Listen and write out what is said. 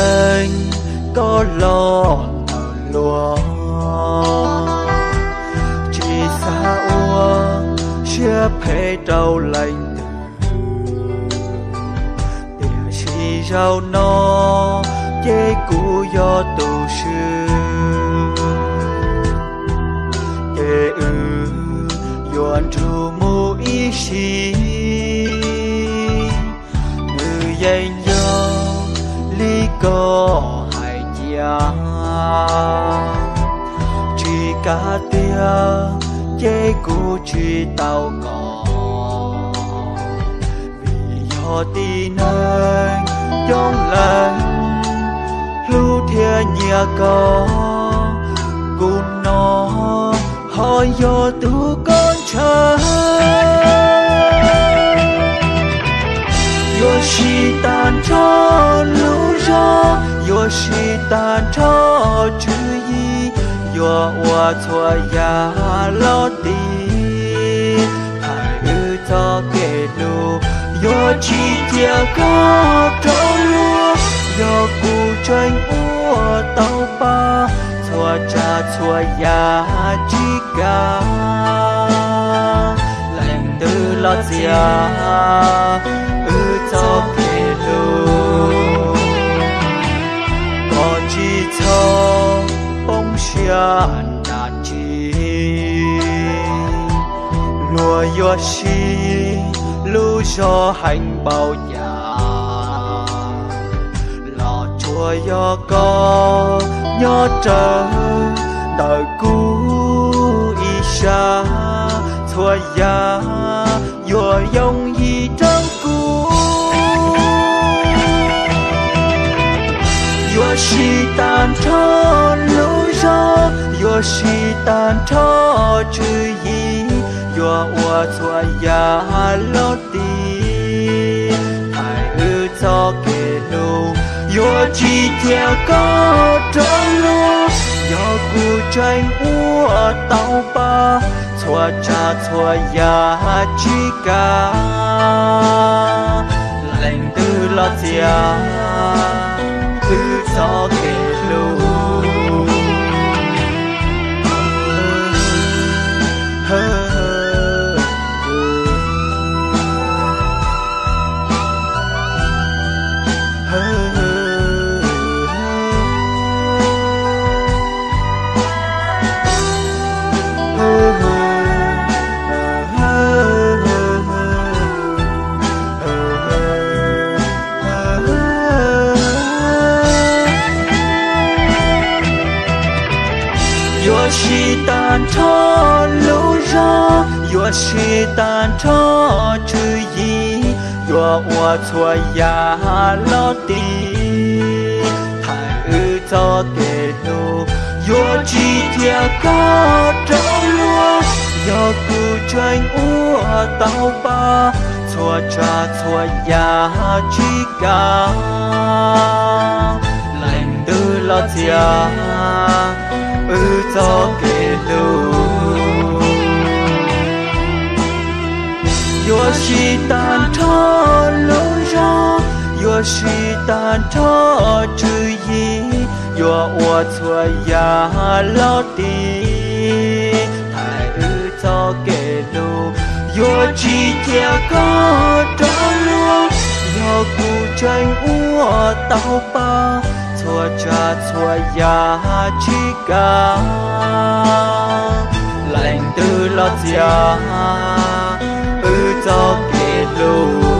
neeg koj los ntawm luag, tsis xav ua siab phem rau leej twg. Tiam sis zaum no ces kuv yog tus swb, ces wb yuav nrug mus ib sim. Nws yeej yog li koj hais cia, tsis kav tiag ces kuv tsis tau koj, vim yog tib neeg coob leej hlub thiab nyiam koj. Kuv no ho yog tus koj ntshaw, yuav siv tag nrho lub zog, yuav siv tag nrho tswv yim, yuav ua txhua yam los tiv. Thaum wb txoj kev hlub yuav tsis cia koj rov luag, yog kuv tseem ua tau pab txhua tsav txhua yam tsis kav. Leej twg los txiav wb txoj kev hlub, koj tsis txhob poob siab dab tsi. Luag yuav siv lub zog heev npaum cas los tsuas yog koj nyob rawv ntawm kuv ib sab, txhua yam yuav yooj yim rau kuv. Yuav siv tag nrho lub zog, yuav siv tag nrho tswv yim, yuav ua txhua yam los tiv. Thaum wb txoj kev hlub yuav tsis cia koj rov luag, yog kuv tseem ua tau pab txhua tsav txhua yam tsis kav. Leej twg los txiav wb txoj kev hlub. Yuav siv tag nrho lub zog, yuav siv tag nrho tswv yim, yuav ua txhua yam los tiv. Thaum wb txoj kev hlub yuav tsis cia koj rov luag, yog kuv tseem ua tau pab txhua tsav txhua yam tsis kav. Leej twg los txiav wb txoj kev hlub. Yuav siv tag nrho lub zog, yuav siv tag nrho tswv yim, yuav ua txhua yam los tiv. Thaum wb txoj kev hlub yuav tsis cia koj rov luag, yog kuv tseem ua tau pab txhua tsav txhua yam tsis kav. Leej twg los txiav wb txoj kev hlub.